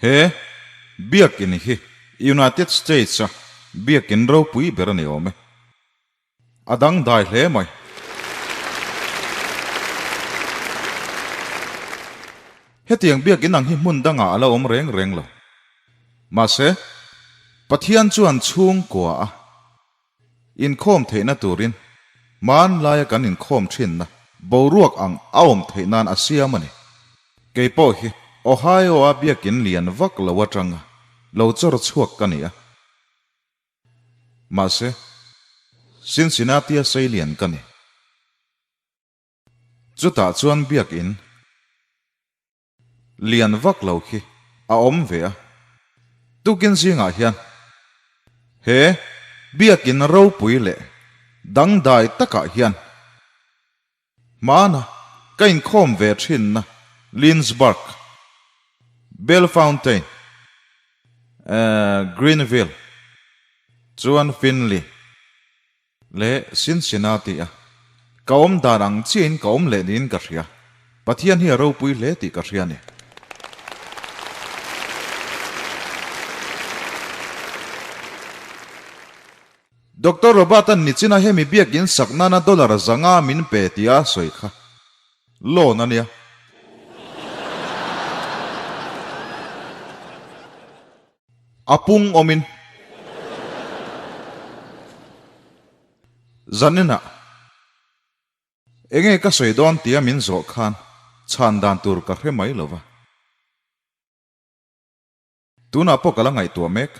He biakin hi United States-a biakin ropui ber a ni awm e. A dangdai hle mai. Hetiang biakin ang hi hmun dangah a la awm reng reng lo. Mahse, Pathian chuan chhungkua a inkhawm theihna turin hmanlaia kan inkhawm thinna boruak ang a awm theih nan a siam a ni. Kei pawh hi Ohio-a biakin lian vak lo atanga lo chawr chhuak ka ni a. Mahse, Cincinnati-a seilian ka ni. Chutah chuan biakin lian vak lo khi a awm ve a. Tukin zingah hian he biakin ropui leh dangdai takah hian hmana ka inkhawm ve thinna Lynchburg, Bellefontaine, Greenville chuan Findlay Leh Cincinnati a ka awm dan ang chiahin ka awm leh niin ka hria. Pathian hi a ropui hle tih ka hria a ni. Doctor Robert-a'n nichina hemi biakin sak nana dollar 500 min pe tia a sawi kha loan a nia. A pung awmin zaninah enge ka sawi dawn tia min zawh khan chhan dan tur ka hre mai lo va. Tunah pawh ka la ngaihtuah mek.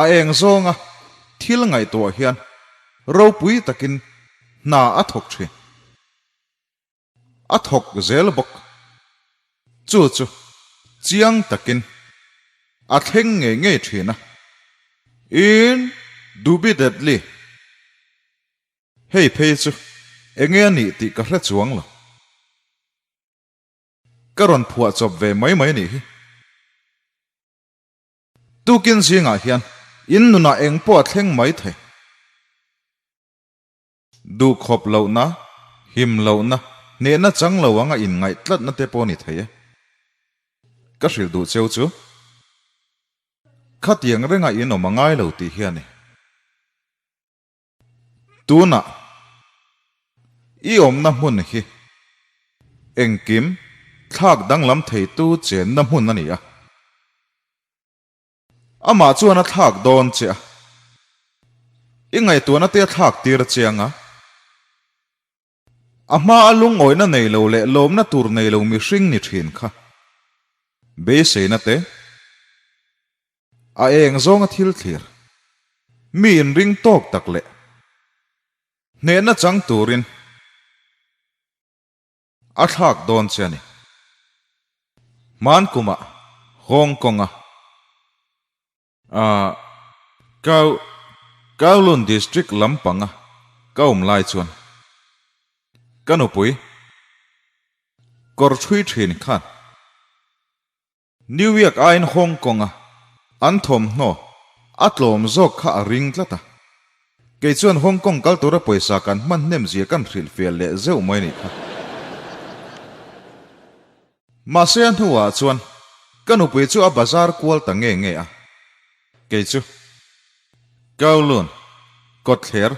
A eng zawnga thil ngaihtuah hian ropui takin hna a thawk thin. A thawk zel bawk. Chu chu chiang takin a thleng ngei ngei thin a. In dubidedly hei phei chu enge a nih tih ka hre chuang lo. Ka rawn phuah chawp ve mai mai nih hi. Tukin zingah hian in nunah eng pawh a thleng mai thei. Duhkhawp lohna, him lohna, hnehna chang lo anga inngaih tlatna te pawh a ni thei e. Ka hrilh duh cheu chu, khatiang renga in awm a ngai lo tih hi a ni. Tunah, i awmna hmun hi engkim thlak danglam theitu chenna hmun a ni a. Amah chuan a thlak dawn che a, i ngaihtuahna te a thlak tir a chiang a. A hma a lungawihna nei lo leh lawmna tur nei lo mihring ni thin kha beiseina te a eng zawnga thil thlir, mi inring tawk tak leh hnehna chang turin A thlak dawn che a ni. Hman kumah Hong Kong-a a Kau Kowloon District lampanga ka awm lai chuan ka nupui kawr ṭhui ṭhin khan New York aiin Hong Kong-a an thawmhnaw a tlawm zawk kha a ring tlat a. Kei chuan Hong Kong kal tura pawisa kan hman hnem zia kan hrilhfiah leh zeuh mai a nih kha. Mahse a hnuah chuan ka nupui chu a bazar kual ta nge nge a. Kei chu Kowloon kawtthler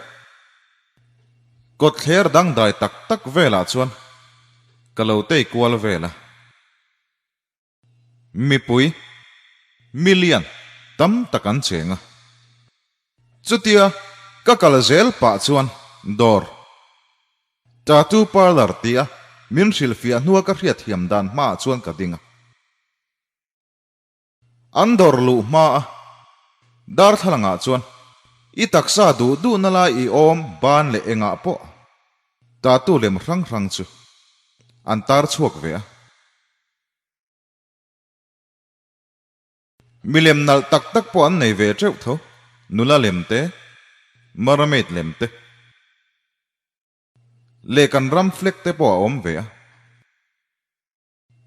kawtthler dangdai tak tak velah chuan ka lo tei kual vel a. Mipui million tam tak an cheng a. Chutia ka kal zel pah chuan dawr Tattoo Parlour tia min hrilhfiah hnua ka hriatthiam dan hmaah chuan ka ding a. An dawr luh hma a darthlalangah chuan i taksa duh duhna lai i awm ban leh engah pawh tattoo lem hrang hrang chu an tar chhuak ve a. Milem nalh tak tak pawh an nei ve teuh tho, nula lem te, mermaid lem te leh kan ram flag te pawh a awm ve a.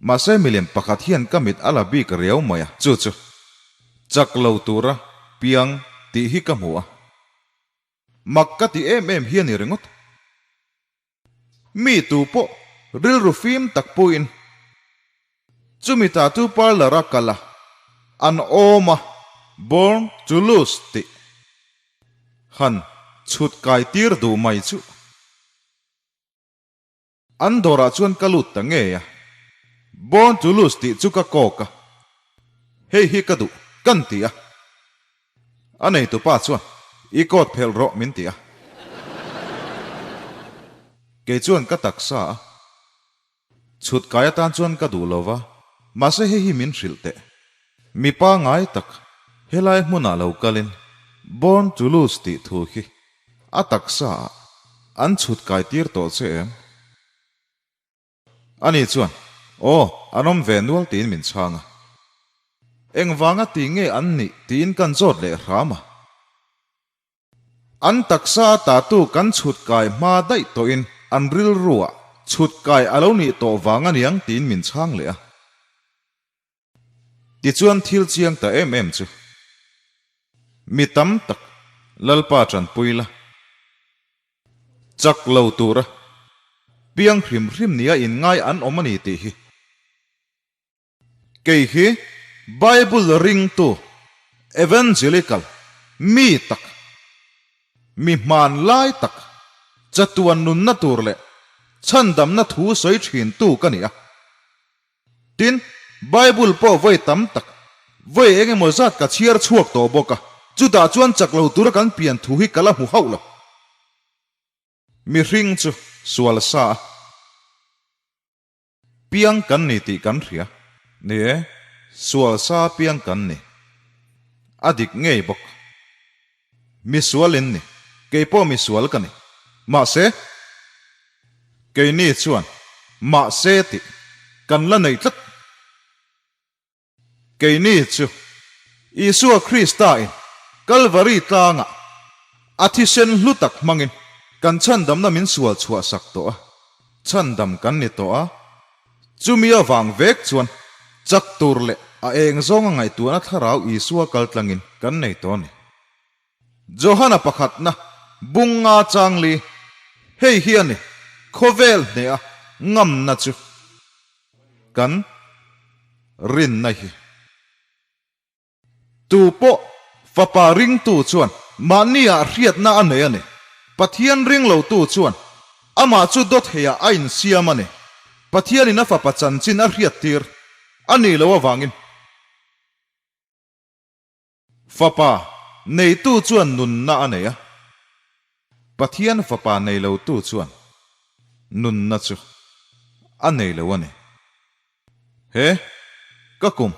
Mahse milem pakhat hian ka mit a la bik riau mai a, chu chu chak lo tura piang tih hi ka hmu a, mak ka ti em em hi a ni ringawt. Mi tu pawh rilru fim tak puiin Chumi tattoo parlour a kal a, an awm a, Born to lose tih han chhut kai tir duh mai chu. An dawrah chuan ka lut ta ngei a, Born to lose tih chu ka kawk a, hei hi ka duh kan ti a. A neitupa chuan, I coat phelh rawh min ti a. Kei chuan ka taksa a. Chhut kai atan chuan ka duh lo va, mahse hei hi min hrilh teh. Mipa ngai tak, helai hmunah lo kalin Born to lose tih thu hi a taksa ah an chhut kai tir tawh che em? Ani chuan, Aw, an awm ve nual tiin min chhang a. Engvanga ti nge an nih tiin kan zawt leh hram a. An taksa a tatu kan chhut kai hma daih tawhin an rilruah chhut kai a lo nih tawh vang aniang tiin min chhang leh a. Tichuan thil chiang ta em em chu mi tam tak Lalpa tanpui la, chak lo tura piang hrim hrim nia inngai an awm a ni tih hi. Kei hi Bible ringtu, evangelical, mi tak, mi hmanlai tak, chatuan nunna tur leh chhandamna thu sawi thintu ka ni a. Tin, Bible pawh vawi tam tak, vawi eng emaw zat ka chhiar chhuak tawh bawk a, chutah chuan chak lo tura kan pian thu hi ka la hmu hauh lo. Mihring chu sual sa a piang kan ni tih kan hria. Ni e, sual sa a piang kan ni. A dik ngei bawk. Misual in ni. Kei pawh misual ka ni. Mahse, keini chuan mahse tih kan la nei tlat. Keini chu Isua Krista in Kalvari tlangah a thisen hlu tak hmangin kan chhandamna min sual chhuah sak tawh a, chhandam kan ni tawh a. Chumi avang vek chuan chak tur leh a eng zawnga ngaihtuahna thlarau Isua kal tlangin kan nei tawh a ni. Johana pakhatna bunga changli hei hi a ni, Khawvel hneha ngamna chu kan rinna hi. Tu pawh Fapa ringtu chuan mahniah hriatna a nei a ni. Pathian ring lotu chuan amah chu dawtheiah a insiam a ni. Pathianin a Fapa chanchin a hriattir a nih loh avangin. Fapa neitu chuan nunna a nei a, Pathian Fapa nei lotu chuan nunna chu a nei lo a ni. He ka kum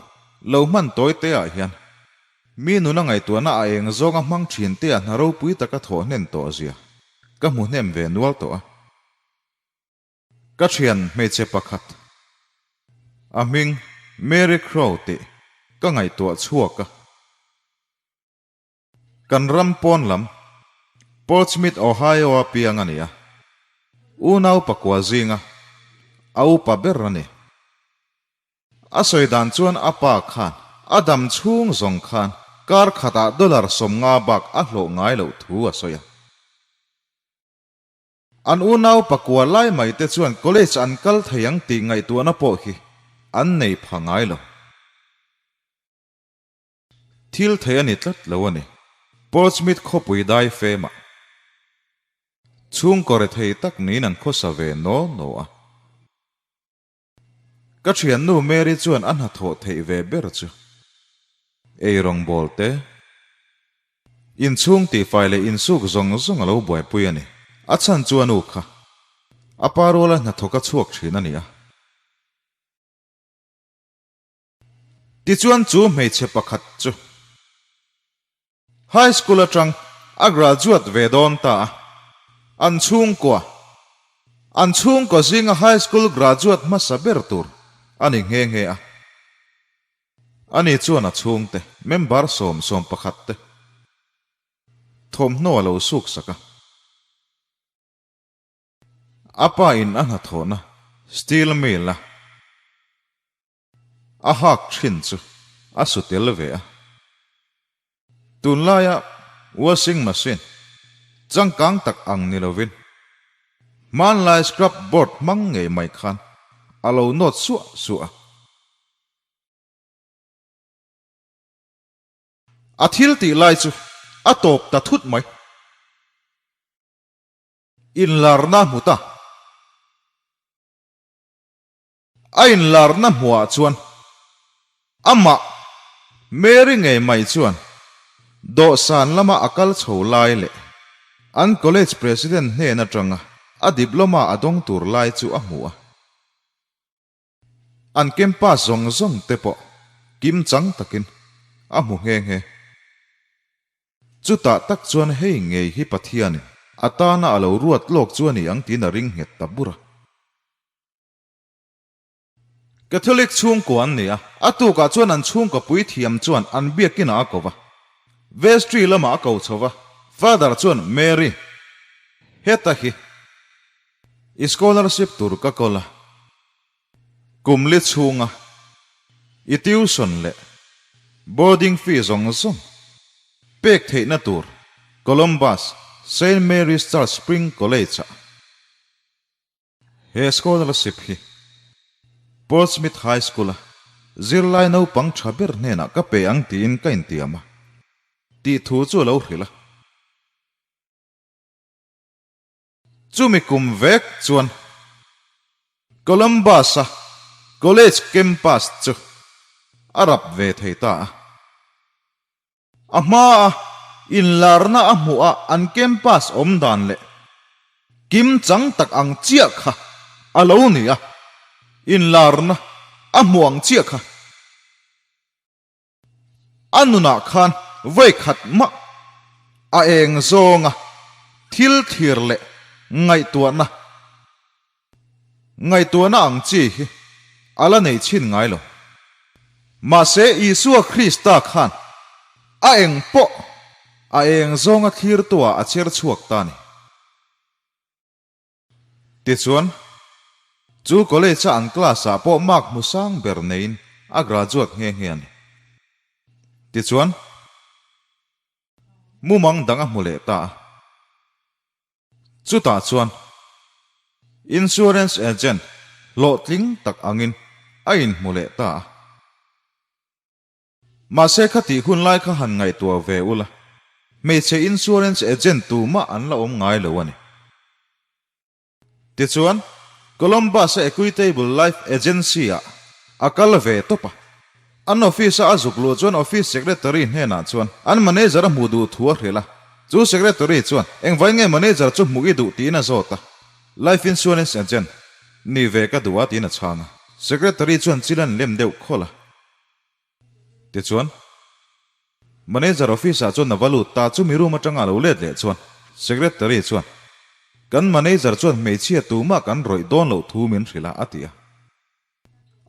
lo hman tawi te ah hian mi nuna ngaihtuahna a eng zawnga hmang thin te ah hna ropui taka thawh hnen tawh zia ka hmu hnem ve nual tawh a. Ka thian hmeichhe pakhat a hming Mary Crow tih ka ngaihtuah chhuak a. Kan ram pawn lam, Portsmouth, Ohio-a piang a ni a. Unau pakua zinga a upa ber a ni. A sawi dan chuan a pa khan a dam chhung zawng khan kar khatah dollar 50 bak a hlawh ngai loh thu a sawi a. An unau pakua lai mai te chuan college an kal thei ang tih ngaihtuahna pawh hi an nei pha ngai lo. Thil thei a ni tlat lo a ni. Portsmouth khawpui dai femah chhungkaw rethei tak niin an khawsa ve naw naw a. Ka thiannu Mary chuan a hnathawh theih ve ber chu eirawng bawl te, inchhung tihfai leh insuk zawng zawng a lo buaipui a ni. A chhan chu a nu kha a pa ruala hnathawk a chhuak thin a ni a. Tichuan chu hmeichhe pakhat chu High School atang a graduate ve dawn ta a, an chhungkua, an chhungkaw zinga High School graduate hmasa ber tur a ni nghe nghe a. Ani chuan a chhungte member 11 te thawmhnaw a lo suksak a. A pa in a hnathawhna steel mill a a hak thin chu a su tel ve a. Tunlaia washing machine changkang tak ang ni lovin hmanlai scrub board hmang ngei mai khan a lo nawt suah suah a. A thil tih lai chu a tawp ta thut mai. Inlarna a hmu ta. A inlarna hmuhah chuan amah Mary ngei mai chuan dawhsan lama a kal chho lai leh an college president hnen atanga a diploma a dawng tur lai chu a hmu a. An campus zawng zawng te pawh kimchang takin a hmu nghe nghe. Chutah tak chuan hei ngei hi Pathianin a tana a lo ruat lawk chu a ni ang tiin a ring nghet ta bur a. Catholic chhungkua an ni a, a tukah chuan an chhungkaw puithiam chuan an biakinah a ko va. Vestry lamah a ko chho va, Father chuan Mary, heta hi i scholarship tur ka kawl a, Kum li chhunga i tuition leh boarding fee zawng zawng pek theihna tur Columbus Saint Mary's Church Spring College-ah he scholarship hi Portsmouth High School-a zirlai naupang tha ber hnenah ka pe ang tiin ka intiam a tih thu chu a lo hrilh a. Chumi kum vek chuan Columbus-a college campus chu a rap ve thei ta a. A hmaa inlarna a hmuh a an campus awm dan leh kimchang tak ang chiah kha a lo ni a, inlarna a hmuh ang chiah kha. A nunah khan vawi khat mah a eng zawnga thil thlir leh ngaihtuahna ngaihtuahna ang chi hi a la nei chhin ngai lo. Mahse Isua Krista khan a eng pawh a eng zawnga thlirtuah a cher chhuak ta a ni. Tichuan, chu college-a an class-ah pawh mark hmu sang ber neiin a graduate nghe nghe a ni. Tichuan, mumang dang a hmu leh ta a. Chutah chuan, insurance agent hlawhtling tak angin a inhmu leh ta a. Mahse khatih hun lai kha han ngaihtuah ve ula, hmeichhe insurance agent tumah an la awm ngai lo a ni. Tichuan, Columbus-a Equitable Life Agency-ah a kal ve tawp a. An office-a a zuk luh chuan office secretary hnenah chuan an manager a hmuh duh thu a hrilh a. Chu secretary chuan, Engvai nge manager chu hmuh i duh tiin a zawt a. Life insurance agent ni ve ka duh a tiin a chhang a. Secretary chuan chil an lem deuh khawlh a. Tichuan, Manager office-ah chuan a va lut ta chu mi room atanga a lo let leh chuan Secretary chuan, Kan manager chuan hmeichhia tumah kan rawih dawn loh thu min hrilh a, a ti a.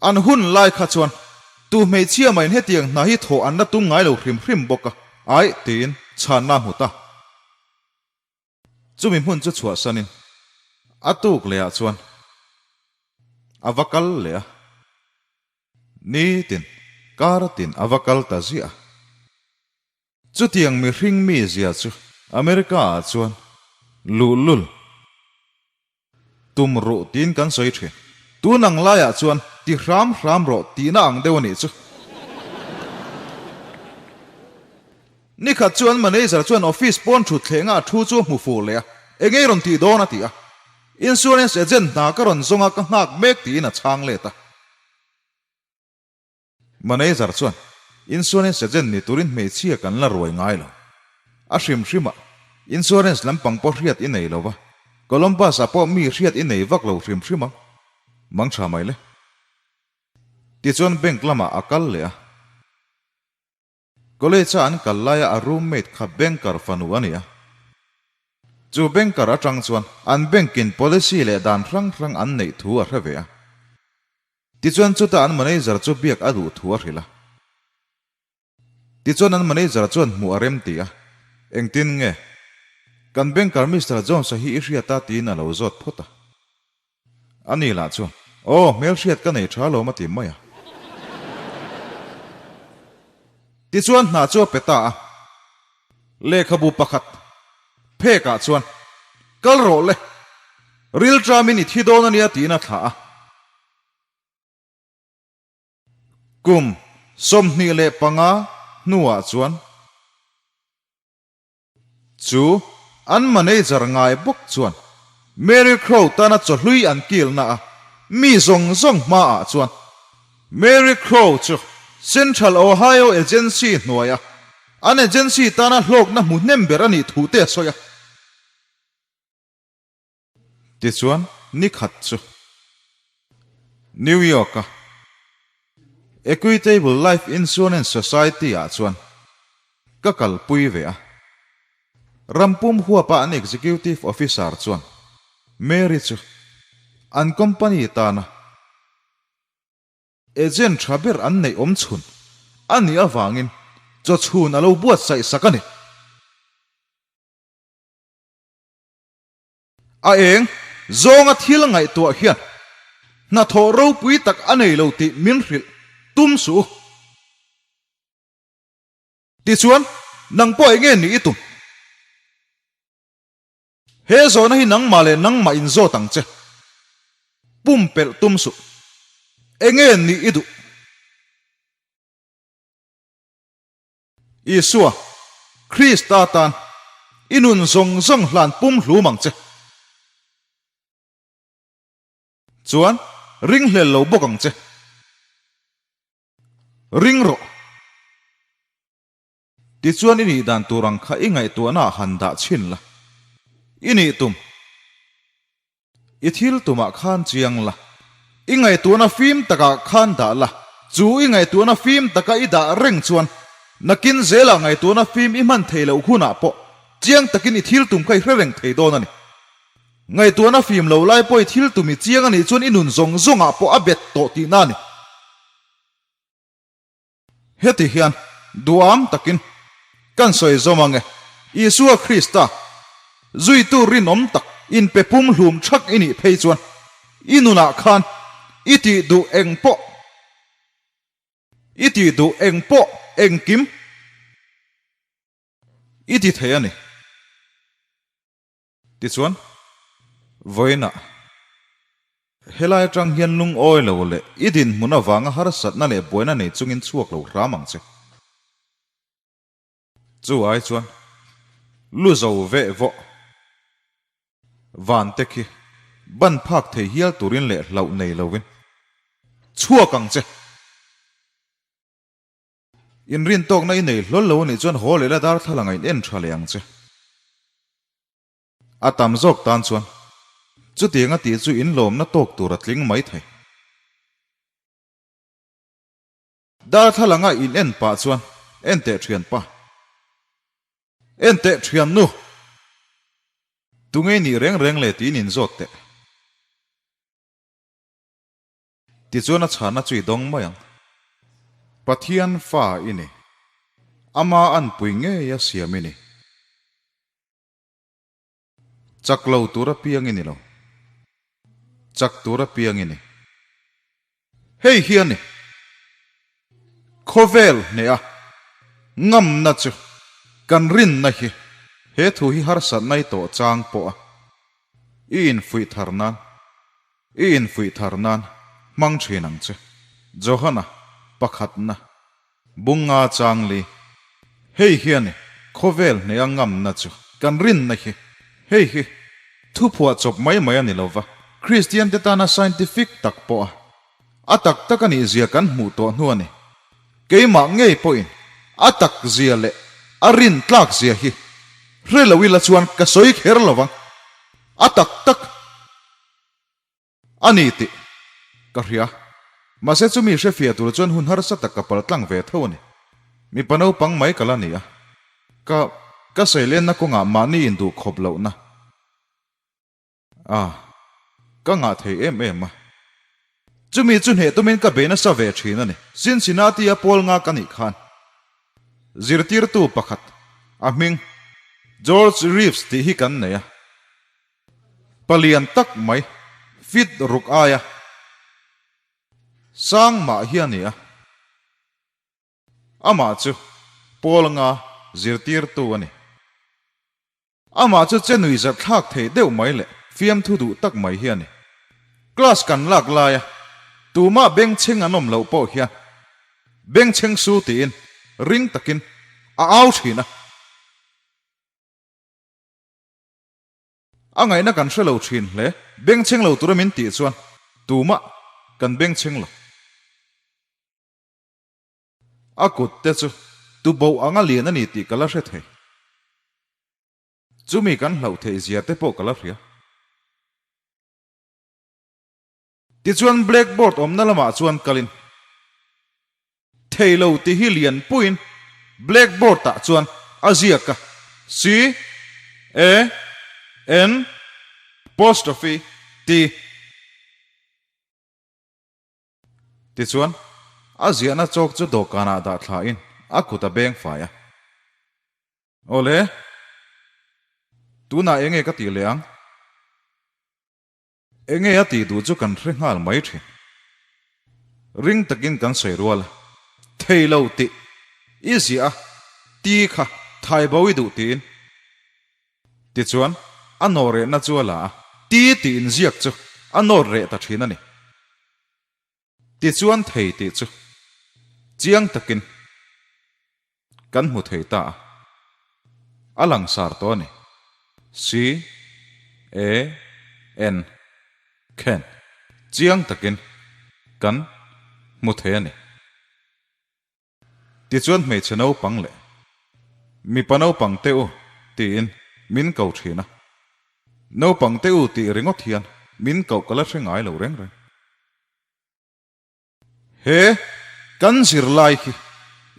An hun lai kha chuan tu hmeichhia mahin hetiang hna hi thawh an la tum ngai lo hrim hrim bawk a, aih tiin chhanna a hmu ta. Chumi hmun chu chhuahsanin a tuk lehah chuan a va kal leh a. Nitin, kar tin a va kal ta ziah a. Chutiang mihring mi zia chu America ah chuan luhlul tum ruh tiin kan sawi thin. Tun ang laiah chuan ti hram hram rawh tihna ang deuh a nih chu. Nikhat chuan manager chuan office pawn thut thlenga a thu chu a hmu fuh leh a, Eng ei rawn tih dawn a ti a. Insurance agent hna ka rawn zawng a ka nghak mek tiin a chhang let a. Manager chuan, Insurance agent ni turin hmeichhia kan la ruai ngai lo. A hrim hrimah, insurance lampang pawh hriat i nei lo va, Columbus-ah pawh mi hriat i nei vak lo hrim hrim ang. Mang tha mai le. Tichuan bank lamah a kal leh a. College-a an kal laia a roommate kha banker fanu a ni a. Chu banker atang chuan an bank-in policy leh dan hrang hrang an neih thu a hre ve a. Tichuan chuta an manager chu biak a duh thu a hrilh a. Tichuan an manager chuan hmuh a rem ti a, Engtin nge? Kan banker Mister Jones-a hi i hriat a tiin a lo zawt phawt a. A ni lah chuan, Aw, hmelhriat ka nei tha lawm a ti mai a. Tichuan hna chu a pe ta a. Lehkhabu pakhat phekah chuan, Kal rawh le, rilṭamin i thi dawn a nia tiin a thlah a. Kum 25 hnuah chuan. Chu an manager ngai bawk chuan Mary Crow tana chawhlui an kilna a mi zawng zawng hmaah chuan Mary Crow chu Central Ohio Agency hnuaia an agency tana hlawkna hmu hnem ber a nih thu te a sawi a. Tichuan, ni khat chu New York-a Equitable Life Insurance Society-ah chuan ka kalpui ve a. Rampum huapa an executive officer chuan Mary chu an company tana Agent tha ber an neih awm chhun a nih avangin chawchhun a lo buatsaih sak a ni. A eng zawnga thil ngaihtuah hian hnathawh ropui tak a nei lo tih min hrilh tum suh u. Tichuan, nang pawh eng nge nih i tum? He zawhna hi nangmah leh nangmah in zawt ang che. Pumpelh tum suh. Eng nge nih i duh? Isua, Krista tan i nun zawng zawng hlan pum hlum ang che. Chuan ringhlel lo bawk ang che. Ring rawh. Tichuan i nih dan tur ang kha i ngaihtuahna ah han dah chhin la. I nih tum. I thil tumah khan chiang la. I ngaihtuahna fim takah khan dah la. Chu i ngaihtuahna fim taka i dah reng chuan nakin zelah ngaihtuahna fim i hman thei loh hunah pawh chiang takin i thil tum kha i hre reng thei dawn a ni. Ngaihtuahna fim lo lai pawh i thil tum i chiang a nih chuan i nun zawng zawngah pawh a bet tawh tihna a ni. Heti hian duham takin kan sawi zawm ang e, Isua Krista, zuitu rinawm tak inpe pumhlum thak i nih phei chuan i nunah khan i tih duh eng pawh, i tih duh eng pawh engkim i ti thei a ni. Tichuan, vawiinah helai atang hian lungawi lo leh i dinhmun avanga harsatna leh buaina nei chungin chhuak lo hram ang che. Chu ai chuan lu zo veh vawh van te khi ban phak thei hial turin leh hlauh nei lovin chhuak ang che. Inrintawkna i nei hlawl lo anih chuan haw leh la darthlalang a in en tha leh ang che. A tam zawk tan chuan chutiang a tih chu inlawmna tawk tur a tling mai thei. Darthlalang a in en pah chuan en teh thian pa. En teh thian nu. Tunge nih reng reng le tiin inzawt teh. Tichuan a chhana chu i dawng mai ang. Pathian fa i ni. Ama anpui ngei a siam i ni. Chak lo tur apiang i ni lo. Chak tur apiang i ni. Hei hi a ni. Khawvel hneha ngamna chu kan rinna hi he thu hi harsatna i tawh chang pawh a i infuih thar nan I infuih thar nan hmang thin ang che. Johana, pakhatna, Bunga Changli, Hei hian khawvel hneha ngamna chu kan rinna hi hei hi thuphuah chawp mai mai a ni lova, Kristian te tana scientific tak pawh a a tak tak a nih zia kan hmuh tawh hnu a ni. Keimah ngei pawhin a tak zia leh a rin tlak zia hi hre lo ila chuan ka sawi kher lovang. A tak tak. A ni tih ka hria. Mahse chumi hrefiah tur chuan hun harsa tak ka pal tlang ve tho a ni. Mipa naupang mai ka la ni a. Ka ka seilenna kawngah mahni induh khawp lohna a ka ngah thei em em a. Chumi chu hneh tumin ka bei nasa ve thin a ni. Cincinnati-a pawl nga ka nih khan zirtirtu pakhat a hming George Reeves tih hi kan nei a. Palian tak mai, fit ruk aia sang mah hi a ni a. Amah chu Paul nga zirtirtu a ni. Amah chu che nui zat thlak thei deuh mai leh fiamthu duh tak mai hi a ni. Class kan lak laia tumah bengchheng an awm loh pawh hian bengchheng su tiin ring takin a au thin a. A ngaihna kan hre lo thin hle. Bengchheng lo tura min tih chuan tumah kan bengchheng lo. A kut te chu tuboh anga lian a ni tih ka la hre thei. Chumi kan hlauh theih zia te pawh ka la hria. Tichuan blackboard awmna lamah chuan kalin thei lo ti hi lian puiin blackboard ah chuan a ziak a, C A N apostrophe T. Tichuan, a ziahna chawk chu dawhkanah dah thlain a kut a beng fai a. Awle, tunah enge ka tih leh ang? Enge a tih duh chu kan hre nghal mai thin. Ring takin kan sawi rual a, thei lo tih i ziah a, ti kha thai bo i duh tiin. Tichuan, a nawr rehna chu a la a, ti tih inziak chu a nawr reh ta thin a ni. Tichuan thei tih chu chiang takin kan hmu thei ta a, a langsar tawh a ni. C A N Can chiang takin kan hmu thei a ni. Tichuan hmeichhe naupang leh mipa naupang te u tiin min ko thin a, naupang te u tih ringawt hian min koh ka la hre ngai lo reng reng. He kan zirlai hi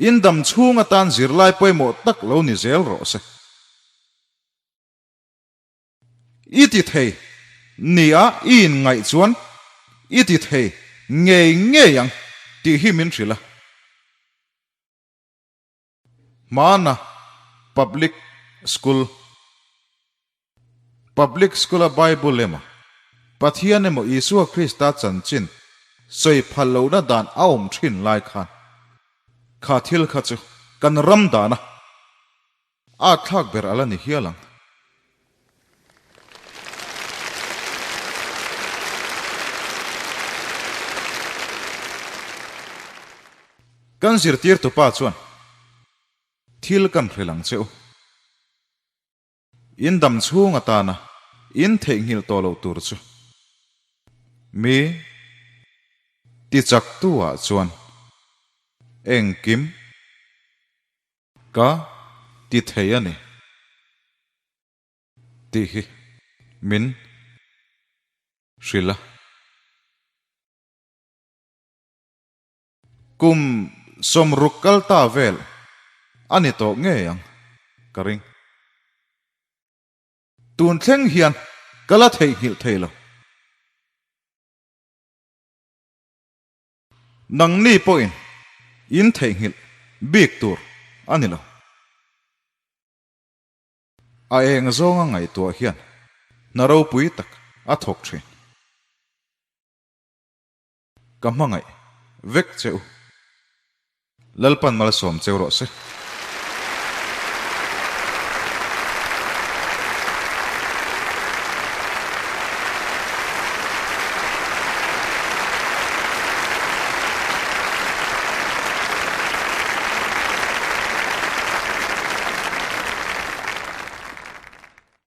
indam chhung atan zirlai pawimawh tak lo ni zel rawh se. I ti thei nia i inngaih chuan i ti thei ngei ngei ang tih hi min hrilh a. Hmana Public School Public School-a Bible emaw Pathian emaw Isua Krista chanchin sawi phal lohna dan a awm thin lai khan kha thil kha chu kan ram dana A thlak ber a la ni hial ang. Kan zirtirtupa chuan thil kan hrilh ang che u. In dam chhung atana in theihnghilh tawh loh tur chu mi tichaktu ah chuan engkim Ka ti thei a ni tih hi min hrilh a. Kum 60 kal ta vel a ni tawh ngei ang ka ring. Tun thleng hian ka la theihnghilh thei lo. Nangni pawhin in theihnghilh bik tur a ni lo. A eng zawnga ngaihtuah hian hna ropui tak a thawk thin. Ka hmangaih vek che u. Lalpan malsawm cheu rawh se.